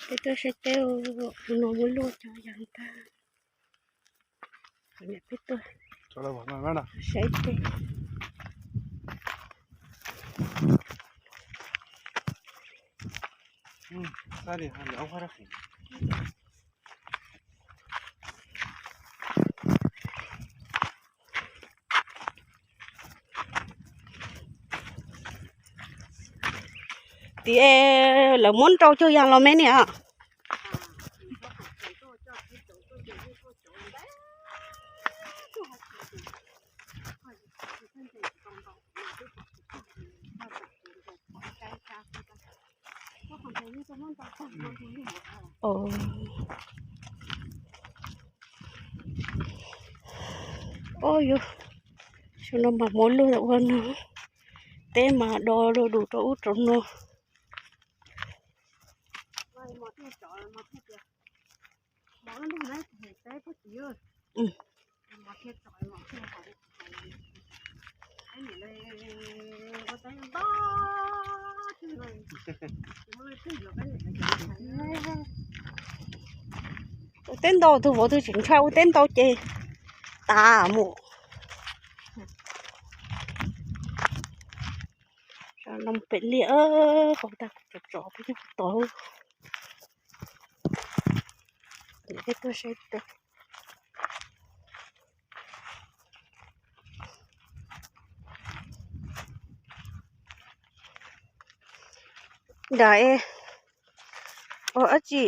Peb tuaj saib teb, no muab luaj cov yas ntag. Peb tuaj saib teb. Tias lawv muab nrau cuag yas los me niam. Au, yus, xyoo no mas muab luaj ua no, teb mas do lug dus rau ub rau no. Ua teb ntau, tus vauv twb tseem ntshai ua teb ntau ces tas mus. Pem liaj, qhov tag tsom tsom peb cog tod. Peb tuaj saib teb. Nram, ua dab tsi,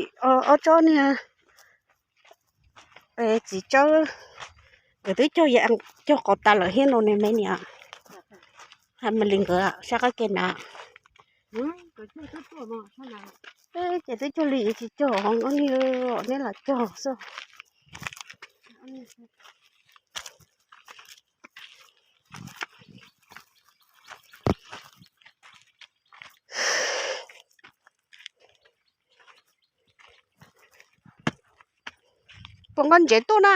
ob tsob niag txiv tsawb, nkawd twb cog, cog qhov tas lawm thiab no ne me niam. Hais mas li nkawd sab qab ke na. Ces twb cog li tsis cog, neb lam cog xwb. Puas nqa ntsev tuaj na?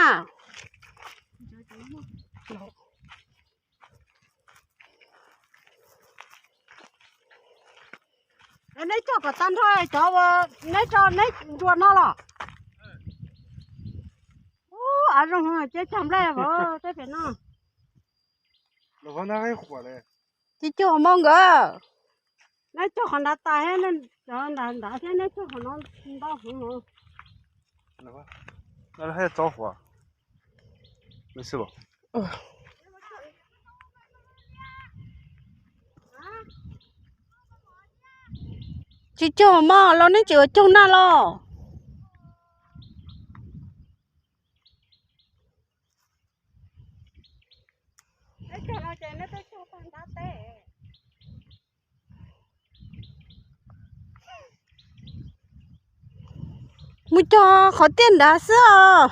Neb cog kom tag nrho cov uas neb tso neb nrua no los? Ub, av zoo ces cog nplej vauv tej pem no. Tsis cog hauv mo nkawd. Neb cog qhov nrad tas thiab, cov nrad nrad thiab neb cog qhov no ntau heev. Tsis cog hauv mo los neb tseem ua cog na los? Mus cog qhov tiaj nrad xwb os.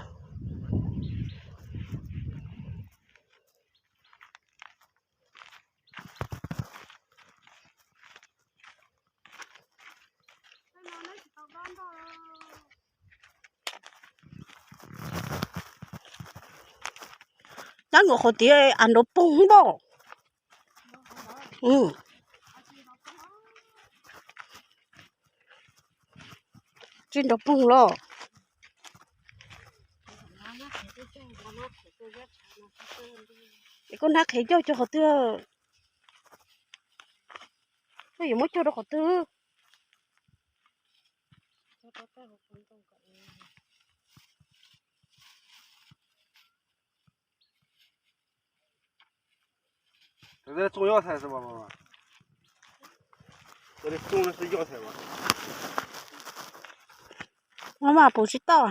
Nyab nkaus qhov tiaj av nrov poog npaum. Tsis nrov poog los. Es koj nab qhev cog cog qhov twg? Koj yuav muab cog rau qhov twg? Mas mas pum tsis tau.